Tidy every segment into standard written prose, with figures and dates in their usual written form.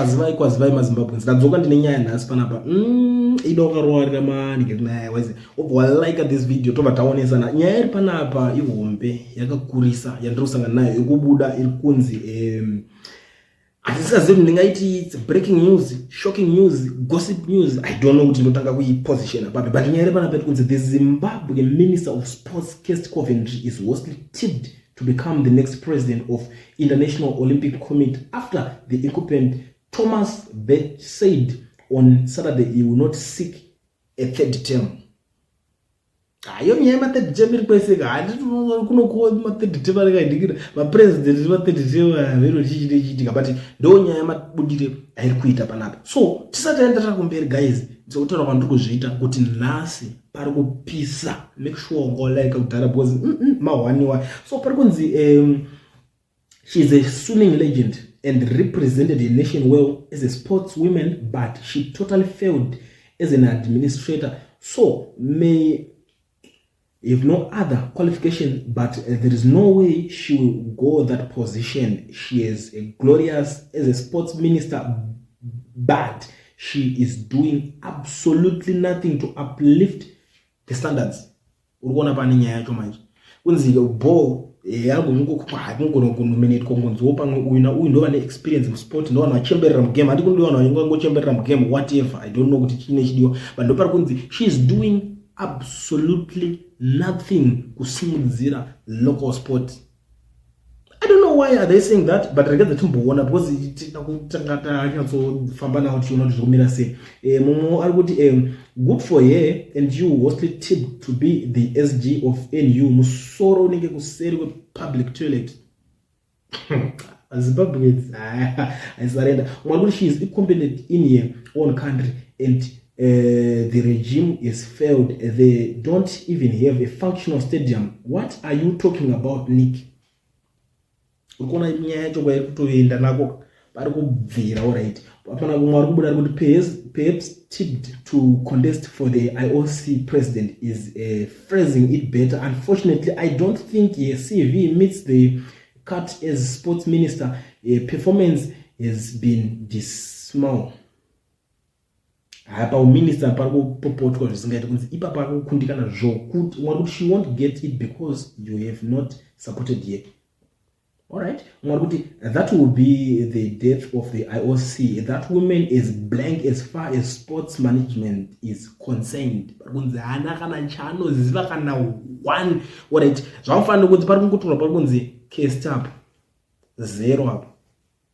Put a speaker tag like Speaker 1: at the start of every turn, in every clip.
Speaker 1: Kwazivai, kwazivai maZimbabweans. Ndadzoka ndine nyaya nhasi panapa. Ida wakarowarira manigerinaya waize. Obva walike this video tobva taonesana. Nyaya iri panapa ihombe yakakurisa yandiri kusangana nayo iri kubuda iri kunzi handisingazivi kuti ndingaiti it's breaking news, shocking news, gossip news. I don't know kuti ndotanga kuipositiona papi, but nyaya iri panapa iri kunzi the Zimbabwe Minister of Sports Kirsty Coventry is hotly tipped to become the next president of International Olympic Committee after the incumbent Thomas Bach said on Saturday he will not seek a third term. Hayo nyaya yemathird term iri kweseka, handiti kunokuwa mathird term arikaidikira mapresident mathird term vero chichi nechiitika, but ndo nyaya yemabudire airi kuita panapa. So tisati taenderera kumberi guys, sekutaura kwandiri kuzviita kuti nhasi pari kupisa, make sure ungolike kudhara because mahwaniwa. So pari kunzi she is a swimming legend and represented the nation well as a sportswoman, but she totally failed as an administrator, so may have no other qualification, but there is no way she will go that position. She is a glorious as a sports minister, but she is doing absolutely nothing to uplift the standards. Uri kuona pane nyaya yacho manje, kunzi ball yakugona kunominatwa kunziwo pamwe uyu nauyu ndo vane experience musport, ndo vanhu vachemberera mugame. Handi kundi vanhu vangangochemberera mugame, whatever, I don't know kuti chiine chidiwa, but ndo pari kunzi she is doing absolutely nothing kusimudzira local sport. I don't know why are they saying that, but regedza timboona because tida kutanga tanyatsofamba nawo tichiona kuti zvikumira sei. Mumwe ari kuti good for her and you hotly tipped to be the SG of NU. Musoro unenge kuseri kwepublic toilet. Zimbabweans aisarenda. Mumwe ari kuti she is incompetent in her own country and the regime is failed. They don't even have a functional stadium. What are you talking about, Nick? Uri kuona nyaya yacho kwairi kutoenda nako, pari kubvira. Alright, pana kumwe ari kubuda ari kuti perhaps tipped to contest for the IOC president is phrasing it better. Unfortunately, I don't think her CV meets the cut as sports minister. Performance has been dismal. Haya, pauminista pari kupopotwa zvisingaiti, kunzi ipapa ari kukundikana zvokuti mwari kuti she won't get it because you have not supported her. Alright, mwari kuti that will be the death of the IOC. That woman is blank as far as sports management is concerned. Pari kunzi haana kana chaanoziva, kana one. Alright, zvakafanira kunzi pari kungotorwa, pari kunzi cast up zero apo,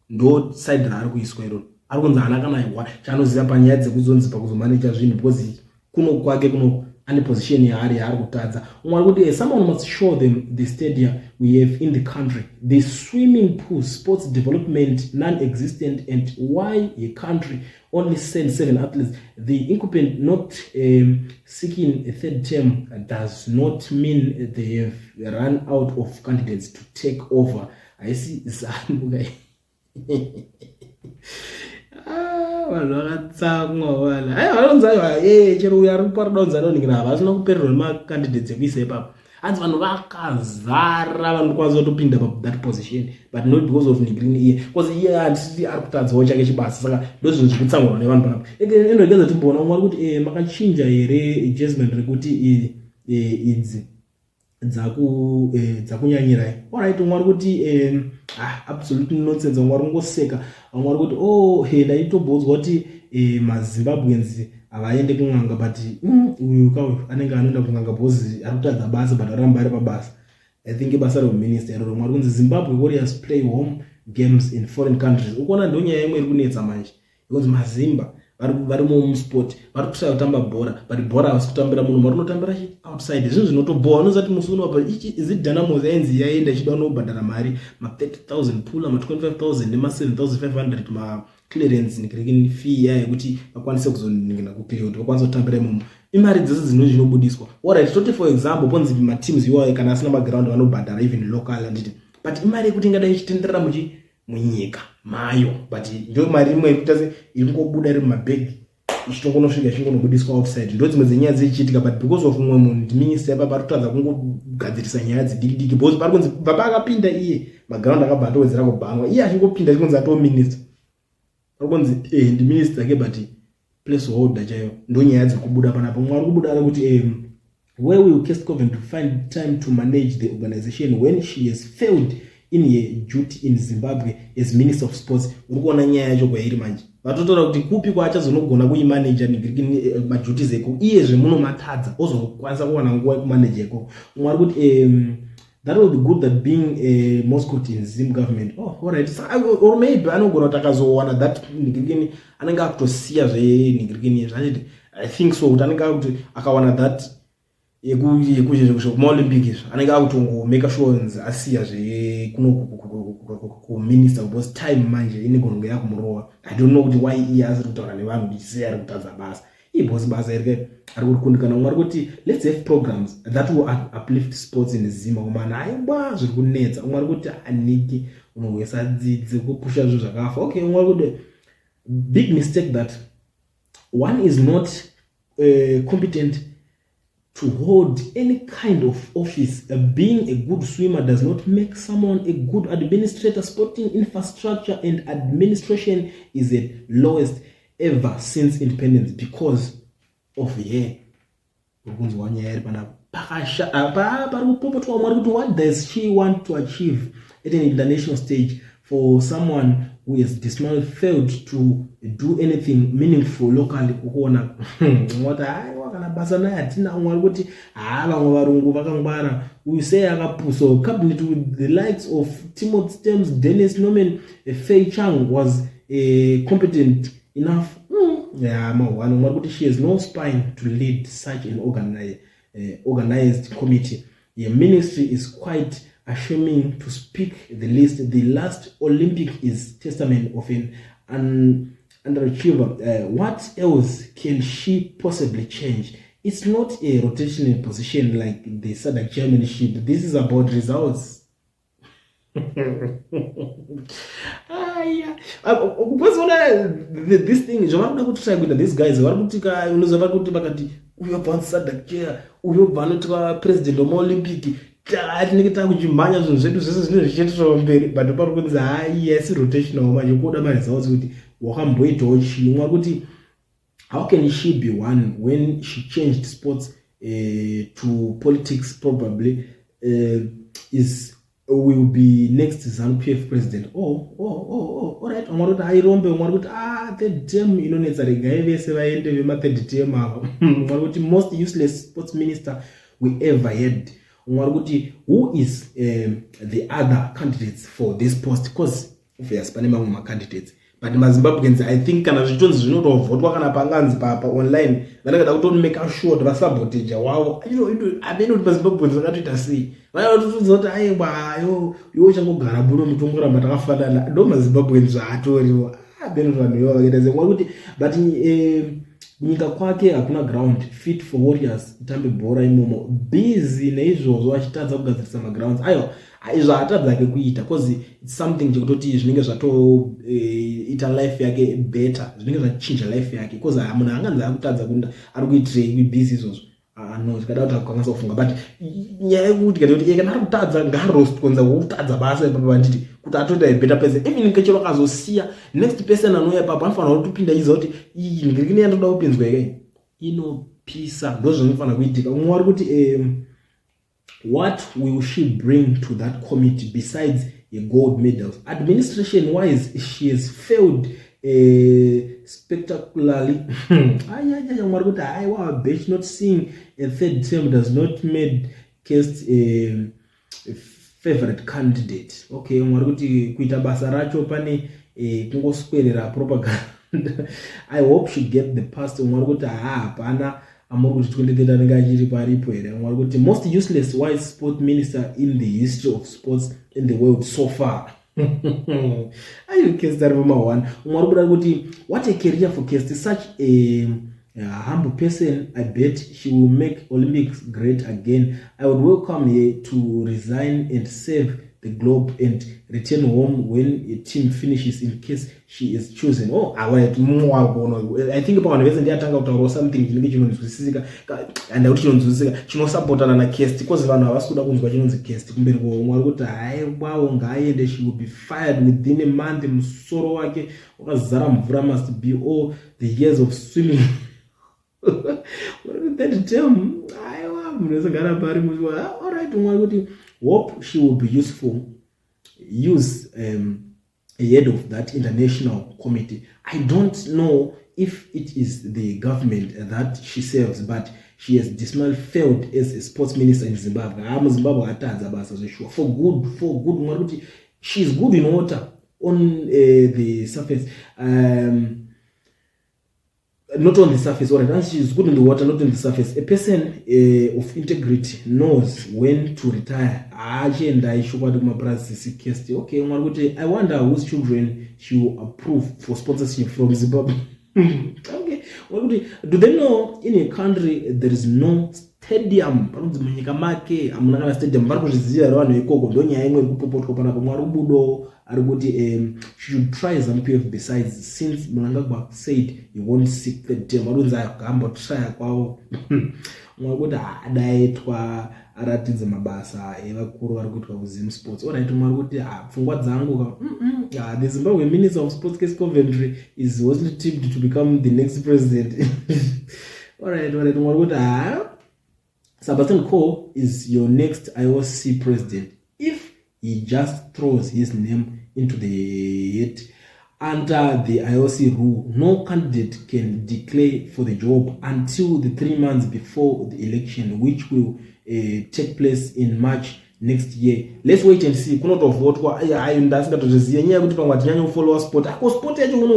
Speaker 1: ndo side raari kuiswa iroro. Ari kunzi haana kana chaanoziva panyaya dzekuzonzi pakuzomaneja zvinhu, because kuno kwake kuno ane position yaari kutadza. Umwe ari kuti someone must show them the stadia we have in the country, the swimming pool, sports development non-existent, and why a country only send seven athletes. The incumbent not seeking a third term does not mean they have run out of candidates to take over. Haisi ZANU kai? Ah, vanhu vakatsamwa vana. Aiwa, vanonzi aiwa, chero uyo ari parida kunzi anoningira, havasina kupererwa nemacandidates ekuisa ipapo. Hanzi vanhu vakazara vanokwanisa kutopinda pathat position, but not because of nigrini iye, because iye handiti ari kutadzawo chake chibasa. Saka ndo zvinhu zviri kutsamwirwa nevanhu panapa. Endoregedza timboona. Umwe ari kuti makachinja here judgement rekuti idzi dzakunyanyirai? Alright, umwe ari kuti ah, absolutely nonsense. Vamwe vari kungoseka. Vamwe vari kuti oh he, ndaitomboudzwa kuti maZimbabweans havaende kun'anga, but uyu kauyu anenge anoenda kun'anga because ari kutadza basa, but aramba ari pabasa. I think ibasa rehuminista iroro. Mwari kunzi Zimbabwe Warriors play home games in foreign countries. Ukuona ndo nyaya imwe iri kunetsa manje, ikunzi mazimba varimo musport, vari kutraya kutamba bhora, but bhora havasi kutambira muno, vari kunotambira outside. Zvinhu zvinotobhowa. Unozati musi unopa izi Dynamos yainzi yaenda ichida unobhadhara mari ma30 000 pula, ma25 000 nema7 500 maclearance nekini fee yaya yekuti vakwanise kuzoningina kuclear kuti vakwanise kutambira imomo. Imari dzese dzino zvinobudiswa. Alright, toti for example ponzi mateams iwayo kana asina maground vanobhadhara even local, handiti? But imari yekuti ingadai ichitenderera muchi munyika mayo, but ndo mari imwe ikuita se iri kungobuda iri mumabhegi ichitongonosvika ichingonobudiswa outside. Ndo dzimwe dzenyaya dzichiitika, but because of mumwe munhu ndiminista ipapa ari kutadza kungogadzirisa nyaya dzidiki diki, because pari kunzi baba akapinda iye maground akabva atowedzera kubhanwa iye achingopinda, achingonzi atoo minista. Pari kunzi ndiminister ke, but place holder chaiyo. Ndo nyaya dziri kubuda panapa. Mumwe ari kubuda ari kuti where will Kirsty Coventry find time to manage the organization when she has failed in her duty in Zimbabwe as Minister of Sports? Uri kuona nyaya yacho kwairi manje. Vatotaura kuti kupi kwaachazonogona kuimaneja maduties eko, iyezve munomatadza, ozokwanisa kuwana nguva yekumaneja ikoko. Umwe ari kuti that will be good that being a mascot in Zim government. Oh, alright. So, or maybe anogona kuti akazowana that nigirikini, anenge akutosiya zvenhingirikini zvachiti. I think so, kuti anenge akuti akawana that yekumaOlympic izvo, anenge akutongomake sure nzi asiya zvekuno kuminister, because time manje inegona kunge yakumurova. I don't know kuti why iye asiri kutaura nevanhu sei, ari kutadza basa ibhosi, basa iri ari kurikundikana. Umwe ari kuti let's have programs that will uplift sports in Zim. Umana aiwa, zviri kunetsa. Umwe ari kuti aniki unongwesa dzidzi kupusha zvinhu zvakafa. Okay, umwe ari kuti big mistake that one is not competent to hold any kind of office. Being a good swimmer does not make someone a good administrator. Sporting infrastructure and administration is at lowest ever since independence because of her. Uri kunzwa nyaya iri panapa, pari kupopotwa. Mwari kuti what does she want to achieve at an international stage for someone who has dismally failed to do anything meaningful locally? Ukuona wati haiwa, kana basa naye hatina. Umwe ari kuti haa, vamwe varungu vakangwara, uyu sei akapuso. Cabinet with the likes of Timothy Stems, Dennis Norman, Fay Chang was competent enough. Yeah, mahwani. Umwe ari kuti she has no spine to lead such an organized committee. The ministry is quite ashaming, to speak the least. The last Olympic is testament of an underachiever. What else can she possibly change? It's not a rotational position like the SADC chairmanship. This is about results. Aya, ukazoona this thing zvavari kuda kutry kuita these guys, vari kuti unoziva, vari kuti vakati uyo bva SADC chair, uyo bva anotwa president wemaOlympic, tinenge takuchimhanya, zvinhu zvedu zvese zvinenge zvichienderera mberi. But pari kunzi hai, yasi rotational manje, kuoda maresults kuti wakamboitawo chii. Mwari kuti how can she be one when she changed sports to politics? Probably is will be next ZANU PF president. Oh, alright. Umwe kuti airombe, umwe kuti ah, third term inonetsa, regai vese vaende vemathird term ava. Umwe kuti most useless sports minister we ever had. Umwe ari kuti who is the other candidates for this post? Because obvious pane mamwe macandidates, but maZimbabweans, I think kana zvichitonzi zvinotovhotwa, kana panganzi paonline, vanenge da kutomake sure kuti vasaboteja wavo. Amene kuti maZimbabweans vakatoita sei, vanatotoudza kuti aiwa, yo iwe uchangogara buno, mutongoramba takafanana. Ndo maZimbabweans zvaatoriwo. Amene kuti vanhu ivo vakaita sei. Mwari kuti but kunyika kwake hakuna ground fit for Warriors itambe bhora imomo. Busy neizvozvo achitadza kugadzirisa magrounds. Aiwa, izvo haatadza ake kuita, because it's something chekutoti zvinenge zvatoita life yake better, zvinenge zvachinja life yake, because munhu anganzi akutadza kunda ari kuitirei busy izvozvo? Ah, no, tikada kuti akukwanisa kufunga. But nyaya yekuti kana kuti kana ari kutadza, ngaroast konza kutadza basa ipapo, vanditi kuti atoita better person. Even kechero akazosiya, next person anouya ipapo anofanira kutopinda achiziva kuti iyi ngirikini yandoda kupinzwa ikai inopisa. Ndo zvinofanira kuitika. Umwe wari kuti what will she bring to that committee besides a gold medals? Administration wise she has failed spectacularly. Ayayaya, mwari kuti haiwa, bitch, not seeing a third term does not made Kirsty a favorite candidate. Okay, mwari kuti kuita basa racho pane kungoswerera propaganda. I hope she get the past. Mwari kuti haa, hapana amuri kuti 2030 anenge achiri paripo here? Mwari kuti most useless white sport minister in the history of sports in the world so far. Ayo, Kirsty ari pama1. Umwe ari kuda kuti what a career for Kirsty, such a humble person. I bet she will make Olympics great again. I would welcome her to resign and save. the globe and return home when a team finishes in case she is chosen. Oh, alright, mumwe wagona. I think pavanhu vese ndiyatanga kutaurawo something chinenge chinonzwisisika, handakuti chinonzwisisika, chinosapotana naKirsty, because vanhu havasi kuda kunzwa chinonzi Kirsty kumberi kwavo. Mwari kuti haiwawo, ngaaende, she will be fired within a month. Musoro wake wakazara mvura, must be all the years of swimming third term. Aiwa, munhu wese gara pari. Alright, mwari kuti hope she will be useful, use head of that international committee. I don't know if it is the government that she serves, but she has dismally failed as a sports minister in Zimbabwe. Ha, muZimbabwe atadza basa zveshuwa, for good, for good. Mwari kuti she is good in water, on the surface, not on the surface. All right, she is good in the water, not on the surface. A person of integrity knows when to retire. Achiendai chokwadi kumapurasisi, Kirsty. Okay, mwari kuti I wonder whose children she will approve for sponsorship from Zimbabwe. Okay, mwari kuti do they know in a country there is no stadium? Panonzi munyika make hamuna kana stadium. Vari kuzviziva here vanhu ikoko? Ndo nyaya imwe iri kupopotwa panapa. Mwari kubudo ari kuti she should try ZANU PF. Besides, since Mnangagwa said he won't seek the term, ari kunzi agambotraya kwavo. Mwari kuti adaitwa aratidze mabasa evakuru vari kuitwa kuZim Sports. Alright, mwari kuti pfungwa dzangu, the Zimbabwe Minister of Sports Kirsty Coventry is hotly tipped to become the next president. Alright, mwari kuti ha, Sebastian Coe is your next IOC president if he just throws his name into the hat. Under the IOC rule, no candidate can declare for the job until the 3 months before the election, which will take place in March next year. Let's wait and see. Kunotovhotwa ayo, ndasingatozviziva nyaya yekuti pamwe hatinyanya kufollowa sport. Ako sport yacho kuno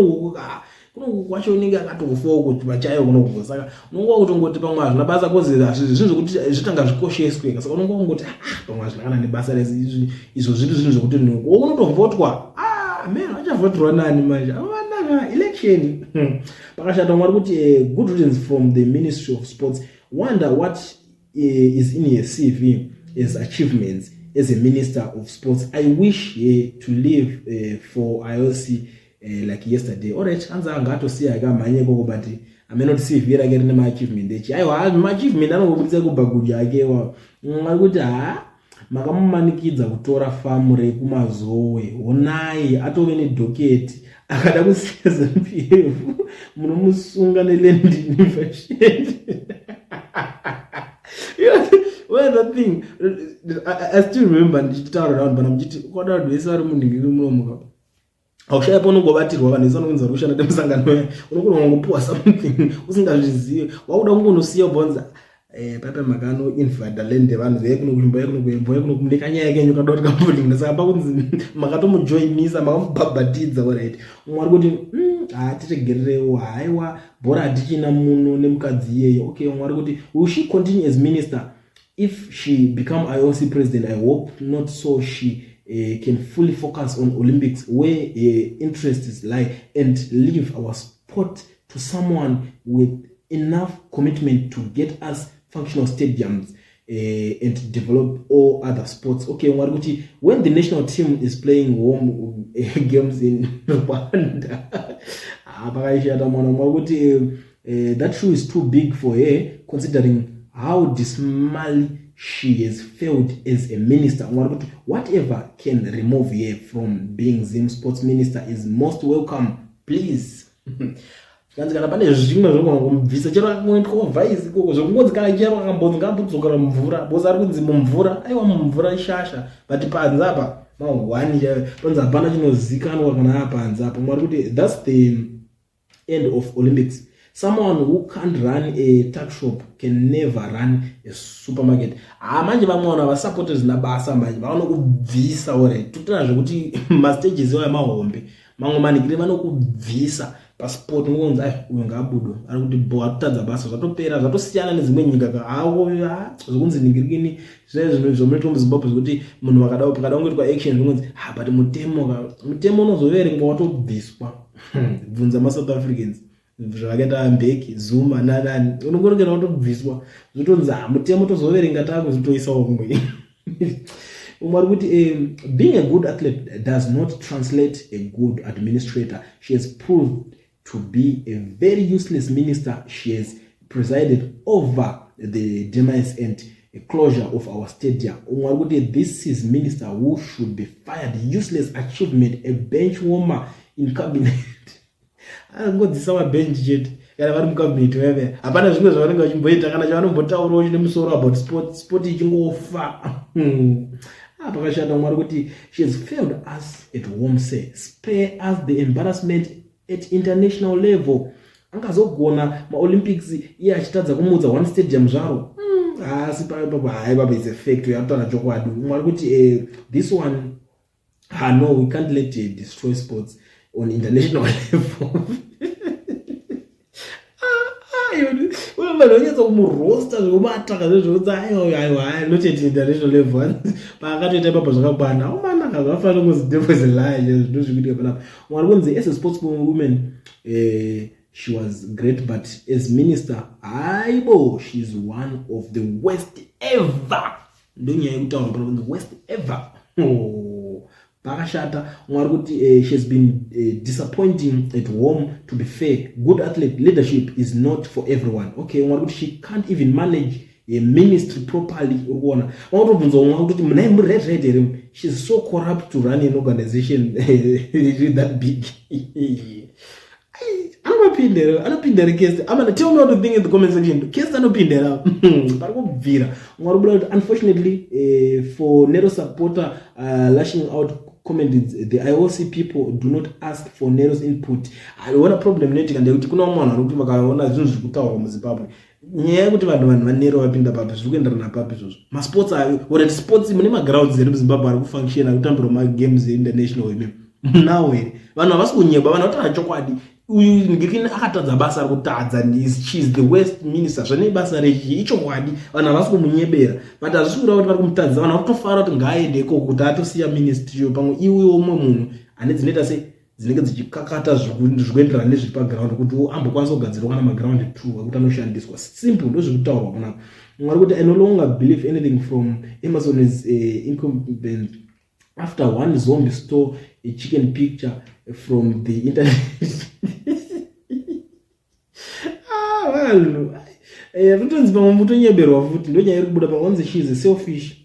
Speaker 1: kunoku kwacho unenge akatofawo kuti vachayo kunoku, saka unonga kutongoti pamwe hazvina basa, 'cause zvinhu zvokuti zvitanga zvikosheswe. Saka unonga kungoti, ah, pamwe hazvina kana nebasa rese izvo. Zviri zvinhu zvokuti unotovhotwa. Ah man, achavhoterwa nani manje? Avanaka election pakashata. Mwari kuti good reasons from the Ministry of Sports. Wonder what is in her CV as achievements as a minister of sports. I wish to live for IOC like yesterday. Alright, anzi anga atosiya akamhanya ikoko, but amenoti CV rake rine maachievement echi. Aiwa, maachievement anongobudisa kubva kudya akewa. Ari kuti ha, makamumanikidza kutora famu rekuMazowe. Honai atove nedocket. Akada kusiya ZANU PF, munomusunga neland invasion. Well, that thing I still remember ndichitaura navanhu pana muchiti kwada vanhu vese vari munhingiri munomuka, haushaya paunongobatirwa. Vanhu vese vanonzi vari kushanda nemusangano ya, unogona kungopuwa something usingazvizivi, wakuda kungonosiya ubvonza paipa makanoinvada land yevanhu zai kuno kuimba kuno kuimba kuno kumudekanyaya kenyu kada kuti kambolinga. Saka pakunzi makatomujoinisa, makamubhabhatidza. Alright, umwe ari kuti hatiregererewo, haiwa, bhora hatichina muno nemukadzi iyeyo. Okay, umwe ari kuti will she continue as minister if she become IOC president? I hope not, so she can fully focus on Olympics, where interests lie, and leave our sport to someone with enough commitment to get us functional stadiums and develop all other sports. Okay, mwari kuti when the national team is playing home games in Rwanda, pakaishata mwana. Mwari kuti that shoe is too big for her, considering how dismally she has failed as a minister. Mwari kuti whatever can remove her from being Zim sports minister is most welcome, please. Kanzi kana pane zvimwe zvinogona kumubvisa, chero akangoitwa vice ikoko, zvokungonzi kana chero akambonzi ngaambodzokera mumvura, because ari kunzi mumvura, aiwa, mumvura ishasha, but panze apa mahwani chaiyo. Panzi hapana chinozikanwa kana apanze apa. Mwari kuti that's the end of Olympics. Someone who can't run a tuck shop can never run a supermarket. Ha, manje vamwe vanhu havasapoti zvina basa, manje vanokubvisa. Alright, totora zvekuti mastages iwayo mahombe, mamwe manikire vanokubvisa pasport. Unonzi ai, uyu ngaabudo, ari kuti bo atotadza basa, zvatopera, zvatosiyana nedzimwe nyika. Hawo zvokunzi ningirikini zvinhu zvomunoitwa muZimbabwe, zvekuti munhu vakada pakada kungoitwa action, zvinonzi ha, but mutemo, mutemo unozoverengwa watobviswa. Bvunza maSouth Africans zvakaita Mbeki, Zuma nanani, unongorongera watobviswa, zvotonzi ha, mutemo tozoverenga takuzotoisawo kumwe. Umwe ari kuti being a good athlete does not translate a good administrator. She has proved to be a very useless minister. She has presided over the demise and closure of our stadium. Umwe ari kuti this is minister who should be fired. Useless achievement, a bench warmer in cabinet. Angodzisa mabhenji chete kana vari mucabinet veve, hapana zvimwe zvavanenge vachimboita kana chavanombotaurawo chine musoro about sport. Sport ichingofa. Ah, pakashata. Umwe ari kuti she has failed us at home, say spare us the embarrassment at international level. Angazogona maOlympics iye achitadza kumutsa one stadium zvaro? Asi hai baba, is a fact, yatotaura chokwadi. Umwe ari kuti this one, ah, no, we can't let her destroy sports on international level. Vanhu vanyatsa kumuroasta zvekumataka zvezvokuti aiwa, aiwa, not at international level. Paakatoita ipapo zvakakwana umanaka, zvafanira kunzi devil is a lie. Ndo zvikuitika panapa. Umwe ari kunzi as a sports woman she was great, but as minister, haibo, she's one of the worst ever. Ndonyaya yekutaura pana, the worst ever. Oh, pakashata. Umwe ari kuti she has been disappointing at home. To be fair, good athlete, leadership is not for everyone. Okay, umwe ari kuti she can't even manage a ministry properly. Uri kuona vakutobvunza umwe kuti munai muri right here? She's so corrupt to run an organization that big. Anopinda here? Anopinda here Kirsty amana? Tell me what you think in the comment section. Kirsty anopinda here? Pari kubvira. Umwe ari kubuda kuti unfortunately for Nero supporter lashing out comments, the IOC people do not ask for Nero's input. Aiona problem inoitika ndeyekuti kuna vamwe vanhu vari kuti vakaona zvinhu zviri kutaurwa muZimbabwe, nyaya yekuti vanhu vaNero vapinda papi, zviri kuenderana papi izvozvo? Masports ayo, alright, sports mune magrounds here muZimbabwe ari kufunction, ari kutambirwa magames einternational? Imimi munawo here? Vanhu havasi kunyeba, vanhu vataura chokwadi. Uyu ngekini akatadza basa, ari kutadza. She is the worst minister. Zvane basa rechi, ichokwadi, vanhu havasi kumunyebera, but hazvisi kureva kuti vari kumutadzisa. Vanhu vari kutofara kuti ngaaende ikoko kuti atosiya ministry. Pamwe iwewo umwe munhu ane dzinoita sei, dzinenge dzichikakata zvikuenderana nezviri paground, kuti ambokwanisa kugadzirwa kana maground two ekuti anoshandiswa. Simple, ndo zviri kutaurwa panapa. Umwe ari kuti I no longer believe anything from Amazon is incumbent after one zombie stole a chicken picture from the internet. Ah, vanhu kutonzi pamwe mutonyeberwa futi. Ndo nyaya iri kubuda pamwe, vanzi she is a selfish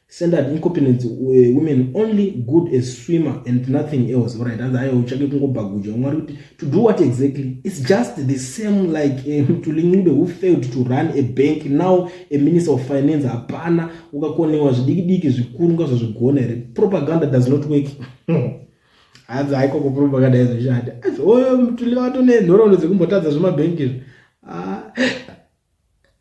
Speaker 1: centered incompetent women, only good as swimmer and nothing else. Alright, anzi aiwa, uchake kungobhaguja. Umwe ari kuti to do what exactly? It's just the same like Mthuli Ncube, who failed to run a bank, now a minister of finance. Hapana, ukakonewa zvidiki diki, zvikuru ungazozvigona here? Propaganda does not work. Hanzi haikoko, propaganda izoshanda. Oyo Mthuli vatone nhoroondo dzekumbotadza zvemabhengi izvi. Ah,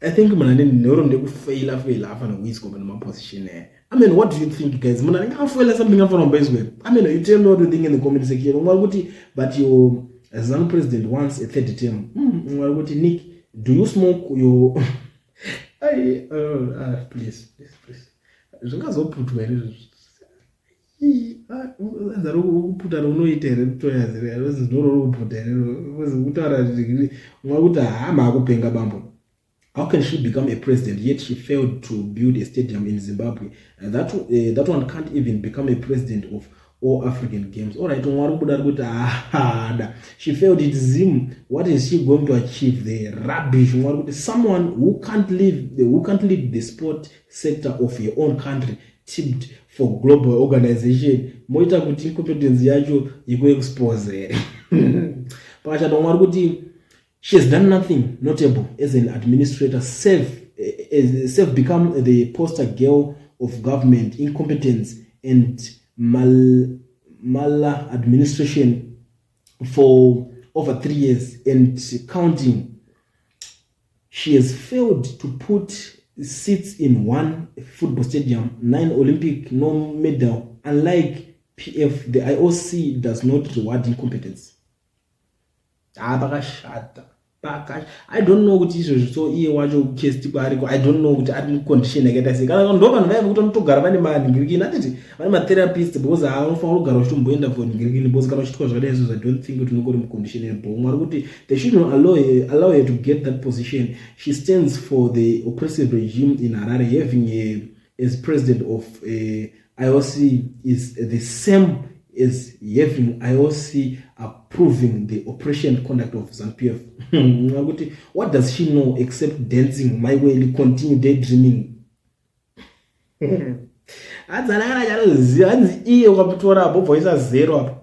Speaker 1: I think munhu ane nhoroondo yekufeila feila afanira kuiswa pane maposition aya. I mean, what do you think, guys? Munhu anenge akafeila something afanira kumboiswa here? I mean, you tell me what you think in the comment section. Umwe ari kuti but your ZANU president wants a third term. Umwe ari kuti Nick, do you smoke your ai? Please, please, please, zvingazoputwa here izvozvo? Anza kuputa raunoita here kutoya zinoro rokuputa here kutaura? Umwe ari kuti hama akupenga bambo. How can she become a president yet she failed to build a stadium in Zimbabwe? That one can't even become a president of all African Games. Alright, umwe ari kubuda ari kuti ahada, she failed it Zim. What is she going to achieve there? Rubbish. Umwe ari kuti someone who can't lead the sport sector of her own country tipped for global organization. Moita kuti incompetence yacho yekuexpose here? Pakashata. Umwe ari kuti she has done nothing notable as an administrator save become the poster girl of government incompetence and maladministration for over 3 years and counting. She has failed to put seats in one football stadium, nine Olympic, no medal. Unlike PF, the IOC does not reward incompetence. Ah, pakashata. I don't know kuti izvozvo, so iye wacho Kirsty kwaariko, I don't know kuti ari mucondition yakaita sei. Kana ndo vanhu vaiva kuti vanotogara vane manhingirikini, atiti vane matherapist, because haunofanira kugara uchitomboenda for nhingirikini, because kana uchiitwa zvakadai izvozvo, I don't think kuti unenge uri mucondition iripo. Umwe ari kuti they should not allow her to get that position. She stands for the oppressive regime in Harare, having a As president of IOC is the same as having IOC approving the operation conduct of ZANU-PF. Kuti what does she know except dancing? My way, continue daydreaming. Hanzi ana kana chanoziva, hanzi iye ukamutora apo ubva waisa zero apo,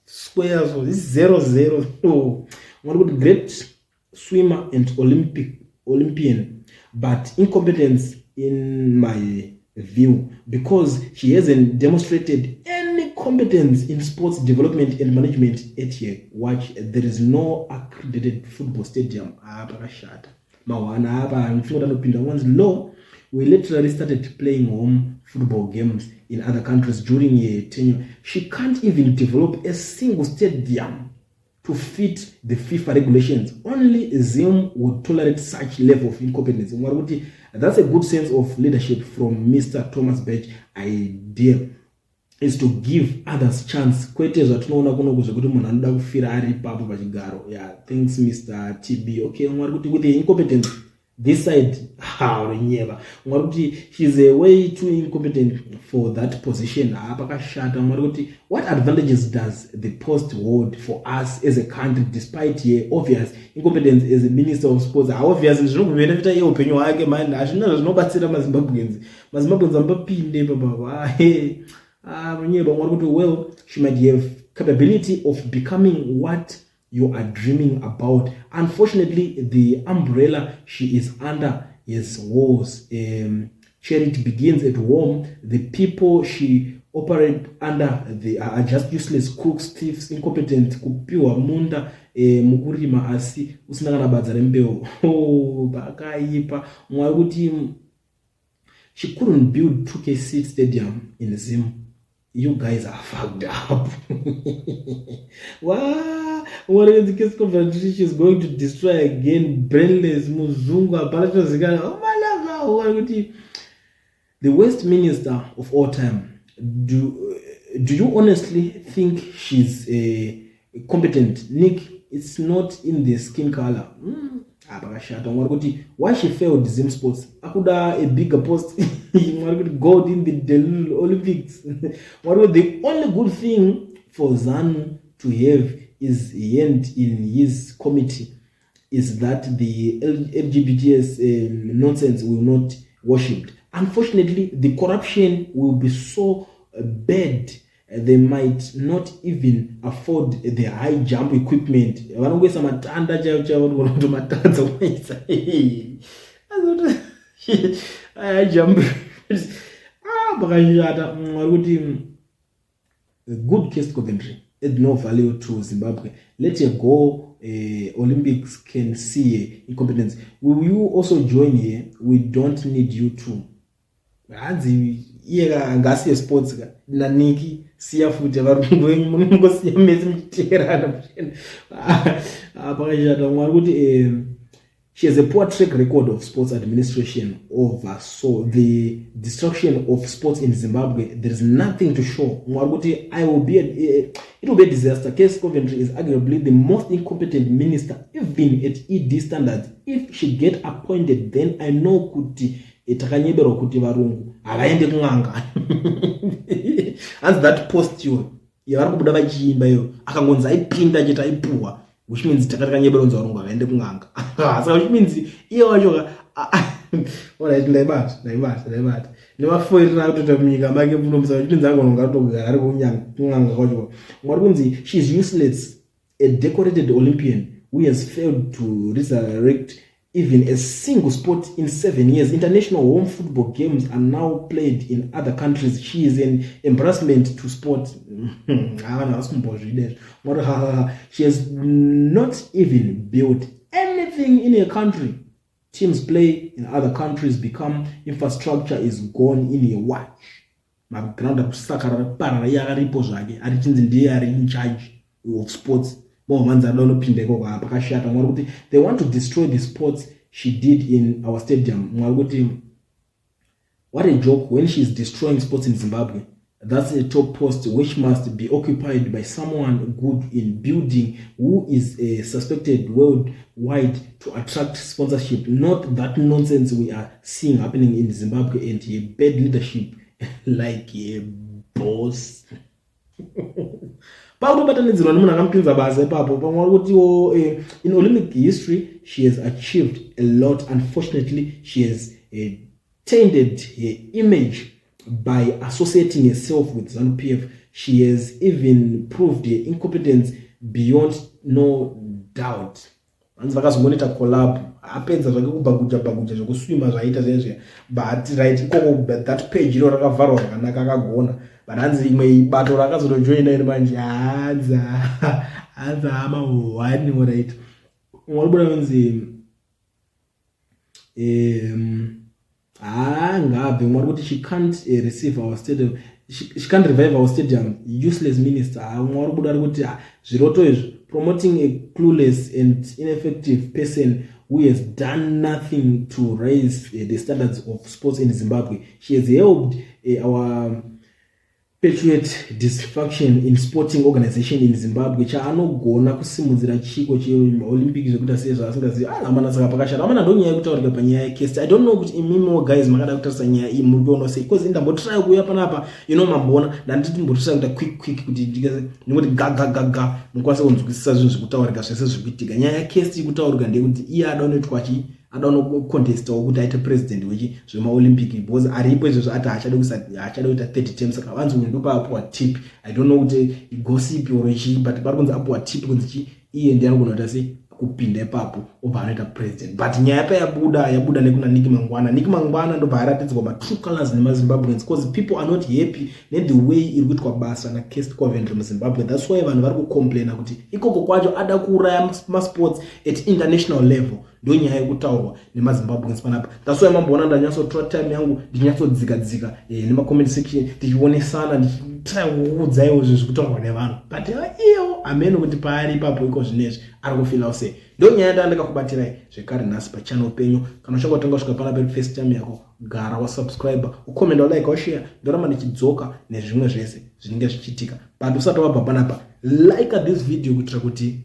Speaker 1: square, so zero zero. Oh. Mwari kuti great swimmer and Olympic Olympian, but incompetence in my view, because she hasn't demonstrated any competence in sports development and management. At her watch there is no accredited football stadium. Apa pakashata mahwana apa, ndifunga anopinda once law. We literally started playing home football games in other countries during a tenure. She can't even develop a single stadium to fit the FIFA regulations. Only Zim would tolerate such level of incompetence. Mwari kuti that's a good sense of leadership from Mr. Thomas Bach. Idea is to give others chance, kwete zvatinoona kunoku zvekuti munhu anoda kufira ari ipapo pachigaro. Yeah, thanks, Mr. TB. Okay, mwari kuti with the incompetence this side, ha, urenyeva. Mwari kuti she's a way too incompetent for that position. Ha, pakashata. Mwari kuti what advantages does the post hold for us as a country despite her obvious incompetence as a minister of sports? Ha, obvious zvinobvenefita iye upenyu hwake man, hazvina zvinobatsira maZimbabweans. MaZimbabweans ambapinde pababa runyeba. Mwari kuti well, she might have capability of becoming what you are dreaming about. Unfortunately, the umbrella she is under is wars. Charity begins at home. The people she operate under, they are just useless crooks, thieves, incompetent. Kupiwa munda mukurima asi usina kana badza rembeu. Oh, pakaipa. Mwari kuti she couldn't build 2K seat stadium in Zim. You guys are fucked up. Wa what is going to destroy again? Brainless muzungu, hapana chinozikanwa. Malava kuti the worst minister of all time. Do you honestly think she's competent? Nick, it's not in the skin color. Pakashata. Mwari kuti why she failed Zim sports, akuda a bigger post. Mwari kuti gold in the Delul Olympics. Mwari kuti the only good thing for ZANU to have is hand in his committee is that the LGBTs nonsense will not worshipped. Unfortunately, the corruption will be so bad they might not even afford the high jump equipment. Vanongoisa matanda chaivo chaivo, kutomatadza kumaisa high jump. Ah, pakashata. Vari kuti good Kirsty Coventry add no value to Zimbabwe. Let her go. Olympics can see her incompetence. Will you also join here? We don't need you to. Hanzi iye ngasiye sports ka naniki siya futi varungu venyu, munongosiya mese muchiteerana. Pakashata. Mwari kuti she has a poor track record of sports administration over so the destruction of sports in Zimbabwe. There is nothing to show. Mwari kuti I will be a, it will be a disaster. Kirsty Coventry is arguably the most incompetent minister, even at ED standards. If she get appointed, then I know kuti takanyeberwa kuti varungu havaende kun'anga. Hanzi that post iyo yavari kubuda vachiimba iyo, akangonzi aipinda chete aipuhwa, which means taka takanyeberwa kunzi varungu havaende kun'anga. Saka which means iye wacho, alright, ndaibata, ndaibata, ndaibata nemafoirira akutoita munyika make muno. Saka which means angononga atogara ari kun'anga kwacho. Mwari kunzi she is useless, a decorated Olympian who has failed to resurrect even a single sport in 7 years. International home football games are now played in other countries. She is an embarrassment to sport. Vanhu havasi kumbozvida izvo. Mwari hahaha, she has not even built anything in a country. Teams play in other countries become infrastructure is gone in a watch. Maground akusakara parara, iye akaripo zvake, ari chinzi ndiye ari in charge of sports. Momanzi anoda unopinda ikoko. Pakashata. Mwari kuti they want to destroy the sports she did in our stadium. Mwari kuti what a joke when she is destroying sports in Zimbabwe. That's a top post which must be occupied by someone good in building who is suspected worldwide to attract sponsorship, not that nonsense we are seeing happening in Zimbabwe and a bad leadership like a boss. Pakutobatanidzirwa nemunhu akamupinza basa ipapo. Pamwe vari kutiwo in Olympic history she has achieved a lot. Unfortunately, she has tainted her image by associating herself with ZANU-PF. She has even proved her incompetence beyond no doubt. Hanzi vakazongonoita collab, apedza zvake kubhaguja bhaguja zvekuswima zvaita zvezve, but right ikoko that page iro rakavharwa zvakanaka, akagona. But hanzi imwe bato rakazotojoina iri manje, hanzi hama one. Right, umwe ari buda unzi haa, ngabve. Umwe ari kuti she can't receive our stadium, she can't revive our stadium, useless minister. Umwe ari kubuda ari kuti zviroto izvi, promoting a clueless and ineffective person who has done nothing to raise the standards of sports in Zimbabwe. She has helped our perpetuate dysfunction in sporting organization in Zimbabwe. Chaanogona kusimudzira chiko cheOlympic zvekuita sei zvaasingazivi amana. Saka pakashata, amana. Ndonyaya yekutaurika panyaya yeKirsty. I don't know kuti imimiwo guys makada kutarisa nyaya iyi muri kuona sei, because ndambotry kuuya panapa, mamboona ndanditi mbotry kuita quick quick kuti ndingoti ga ga ga ga, mukwanise kunzwisisa zvinhu zvekutaurika zvese zviri kuitika. Nyaya yeKirsty ikutaurika ndeyekuti iye ada unoitwa chii, ada unocontestawo kuti aite president wechi zvemaOlympic, because aripo izvozvo ati haachade kuita third term. Saka vanzi uyu ndopaapuwa tip. I don't know kuti gossip or chii, but pari kunzi apuwa tip kunzi chi iye ndiye anogona kuita sei kupinda ipapo, obva anoita president. But nyaya payabuda, yabuda nekuna Nick Mangwana. Nick Mangwana ndobva aratidzwa matrue colors nemaZimbabweans, because people are not happy nethe way iri kuitwa basa naKirsty Coventry muZimbabwe. That's why vanhu vari kucomplaina kuti ikoko kwacho ada kuuraya masports at international level. Ndo nyaya yekutaurwa nemaZimbabweans panapa. That's why mamboona ndanyatsotora time yangu ndichinyatsodzika dzika nemacomment section, tichionesana, ndichitry kuudzaiwo zvinhu zvekutaurwa nevanhu. But iyewo hamene kuti paari ipapo iko zvinezvi ari kufeelawo sei. Ndo nyaya ndaa ndakakubatirai zvekare nhasi pachannel penyu. Kana uchanga kutanga kusvika panapa iri first time yako, gara wasubscribe, ucomment, walike, washare. Ndoramba ndichidzoka nezvimwe zvese zvinenge zvichiitika, but usati wabva panapa, like this video kuitira kuti